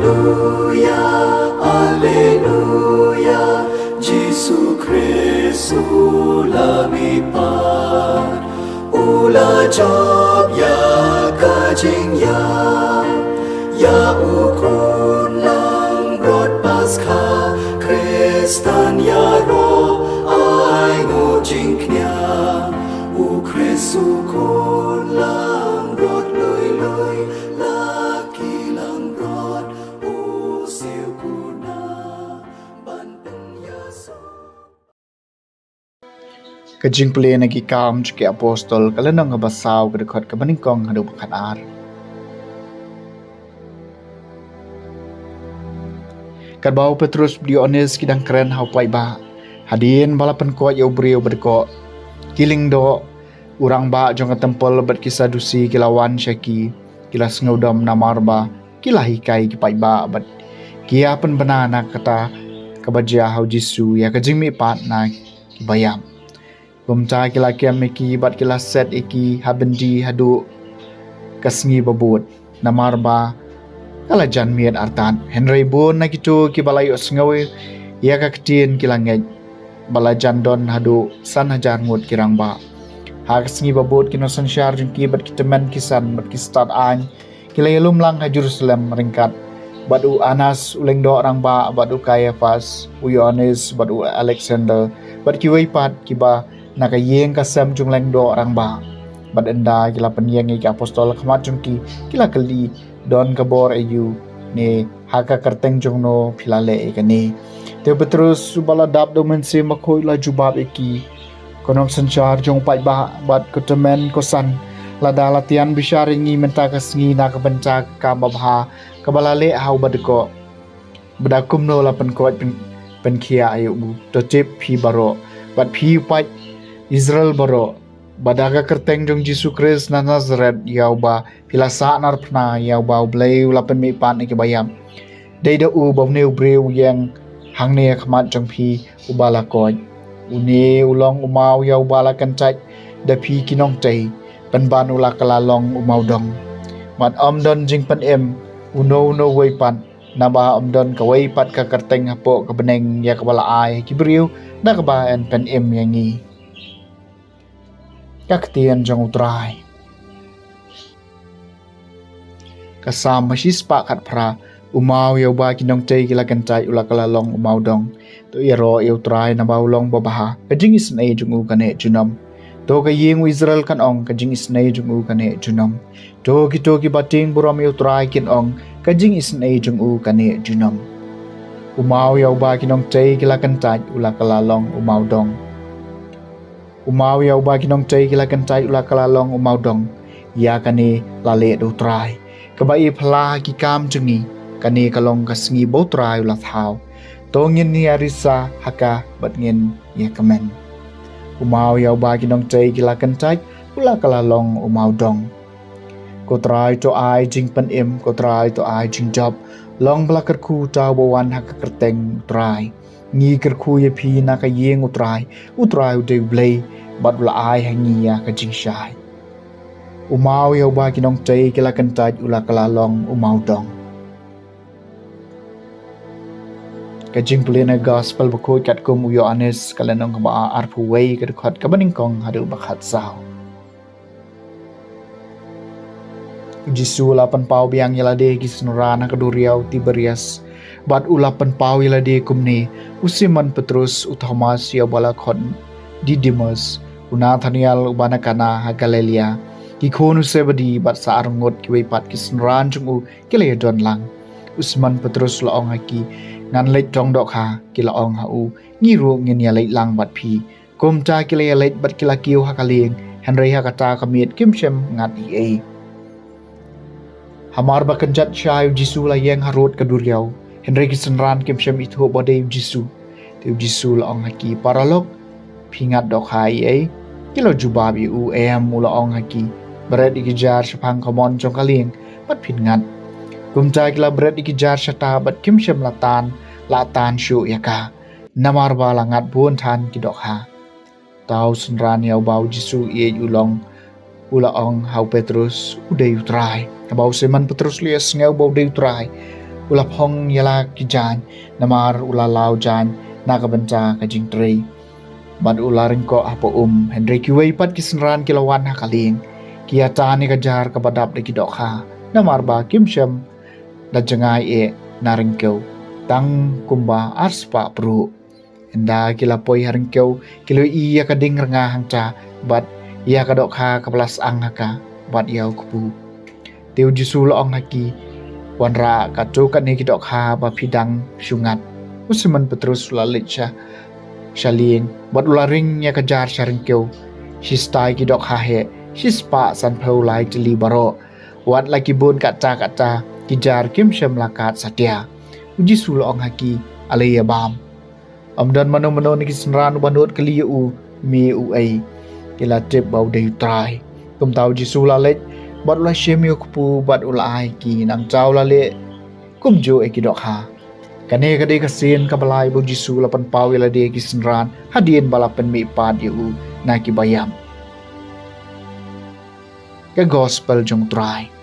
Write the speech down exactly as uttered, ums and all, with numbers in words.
Alleluia, Alleluia, Jisu Khrist u la mihpat, u la jop ïa ka jingïap, ïa u khun langbrot Paskha, Khristan ïaroh ai nguh jingkñia, u Khrist u khun langbrot lui lui, la ki langbrot u siew kuna ban pynïasoh. Ka jingpule na ki Kam jong ki Apostol, ka lynnong kaba saw, ka dkhot kaba nyngkong haduh ba khatar. Katba u Petrus bad u Ïoannis ki dang kren ha u paidbah, hadien ba la pynkoit ïa u briew ba dkoh, ki lyngdoh, u rangbah jong ka templ bad ki Sadusi ki la wan sha ki, ki la sngewdom namar ba ki la hikai ki paidbah bad ki ïa pynbna na kata kaba jia ha u Jisu ïa ka jingmihpat na ki baïap. Kumta ki la kem ïa ki bad ki la set ïa ki ha byndi haduh ka sngi ba bud, namar ba ka la jan miet artat. Hynrei bun na kito kiba la ïohsngew ïa ka ktien ki la ngeit, ba la jan don haduh san hajar ngut ki rangbah. Ha ka sngi ba bud ki nongsynshar jong ki bad ki tymmen ki san bad ki stad aiñ ki la ïalum lang ha Jerusalem ryngkat bad u Annas u lyngdoh rangbah, bad u Kaiaphas, u Ïoannis bad u Aleksander, bad kiwei pat kiba na ka ïing ka sem jong u lyngdoh rangbah. Bad ynda ki la pynïeng ïa ki apostol ha khmat jong ki, ki la kylli, don ka bor aïu, ne ha ka kyrteng jong no phi la leh ïa kane? Te u Petrus uba la dap da u Mynsiem Bakhuid u la jubab ïa ki, ko nongsynshar jong u paidbah bad ko tymmen ko san, lada la tian bishar ïa ngi mynta ka sngi na ka bynta ka kam babha kaba la leh ha u ba dkoh, ba da kumno la pynkoit pyn, pynkhiah ïa u, to tip phi baroh bad phi u paid Israel baroh, ba da ka kyrteng jong u Jisu Khrist na Nasareth ïa uba phi la sahnarphna, ïa uba U Blei u la pynmihpat na ki baïap, dei da u ba une u briew u ïeng hangne ha khmat jong phi uba la koit. Une u long u maw ïa uba la kyntait da phi ki nongtei, pynban u la kylla long u mawdong. Bad ym don jingpynim uno uno uwei pat, naba ym don kawei pat ka kyrteng hapoh ka bneng ïa kaba la ai ha ki briew da kaba yn pynim ïa ngi. Ka ktien jong U Trai. Ka Salm ba shispah khatphra. U maw ïa uba ki nongtei ki la kyntait u la kylla long u mawdong. To ïaroh ïa U Trai naba u long babha, ka jingisynei jong u ka neh junom. To ka ïing u Israel kan ong, ka jingisynei jong u ka neh junom. To kito kiba tieng burom ïa U Trai kin ong, ka jingisynei jong u ka neh junom. U maw ïa uba ki nongtei ki la kyntait u la kylla long u mawdong. U maw ïa uba ki nongtei ki la kyntait u la kylla long u mawdong. Ïa kane la leh da U Trai, kaba i phylla ha ki kam jong ngi. Kane ka long ka sngi ba U Trai u la thaw. To ngin ïa risa ha ka bad ngin ïa kmen. U maw ïa uba ki nongtei ki la kyntait u la kylla long u mawdong. Ko Trai to ai jingpynim, ko Trai to ai jingjop. Long ba la kyrkhu uta uba wan ha ka kyrteng U Trai. Ngi kyrkhu ïa phi na ka ïing U Trai. U Trai u dei U Blei bad u la ai ha ngi ïa ka jingshai. U maw ïa uba ki nongtei ki la kyntait u la kylla long u mawdong. Ka jingpule na Gospel Bakhuid katkum u Ïoannis, ka lynnong kaba arphew wei, ka dkhot kaba nyngkong haduh ba khatsaw. U Jisu u la pynpaw biang ïa lade ha ki synran ha ka duriaw Tiberias. Bad u la pynpaw ïa lade kumne: u Simon Petrus, u Thomas ïa uba la khot Didimus, u Nathanael uba na Kana ha Galilea, ki khun u Sebedi bad sa arngut kiwei pat ki synran jong u ki la ïadon lang. U Simon Petrus u la ong ha ki: Ngan leit tong dohkha. Ki la ong ha u: Ngi ruh ngin ïa leit lang bad phi. Kumta ki la ïa leit bad ki la kiew ha ka lieng, hynrei ha kata ka miet kim shym ngat ei ei. Hamar ba kynjat shai u Jisu u la ïeng harud ka duriaw, hynrei ki synran kim shym ithuh ba dei u Jisu. Te u Jisu u la ong ha ki: Paralok, phi ngat dohkha ei ei? Ki la jubab ïa u: Em. U la ong ha ki: Bret ïa ki jar shaphang ka mon jong ka lieng bad phin ngat. Kumta ki la bret ïa ki jar shata bad kim shym la tan, la tan shuh ïa ka, namar ba la ngat bun than ki dohkha. Uta u synran ïa uba u Jisu u ïeit u long, u la ong ha u Petrus: U dei U Trai. Haba u Simon Petrus u la ïohsngew ba u dei U Trai, U la phong ïa la ki jaiñ, namar u la law jaiñ na ka bynta ka jingtrei. Bad u la ryngkoh ha pa'um, hynrei kiwei pat ki synran ki la wan ha ka lieng. Ki ïatan ïa ka jar kaba dap da ki dohkha, namar ba kim shym da jngai eh na ryngkew, tang kumba ar spah pruh. Ynda ki la poi ha ryngkew, ki la ïohi ïa ka ding rnga hangta, bad ïa ka dohkha kaba la syang ha ka, bad ïa u kpu. Te u Jisu u la ong ha ki, wanrah katto katne ki dohkha ba phi dang shu ngat. U Simon Petrus u la leit sha, sha lieng, bad u la ring ïa ka jar sha ryngkew. Shistai ki dohkha heh, shispah sanphew lai tylli baroh. Wat la ki bun katta katta, ki jar kim shym la kat satia. U Jisu u la ong ha ki, alei ïa bam. Ym don mano mano na ki synran uba nud kylli ïa u, me uei. Ki la tip ba u dei u Trai. Kumta u Jisu u la leit, bad u la shim ïa u kpu, bad u la ai ha ki, nangta u la leh kumjuh ïa ki dohkha. Kane ka dei ka sien kaba lai ba u Jisu u la pynpaw ïa lade ïa ki synran, hadien ba la pynmihpat ïa u na ki baïap. Ka Gospel jong u Trai.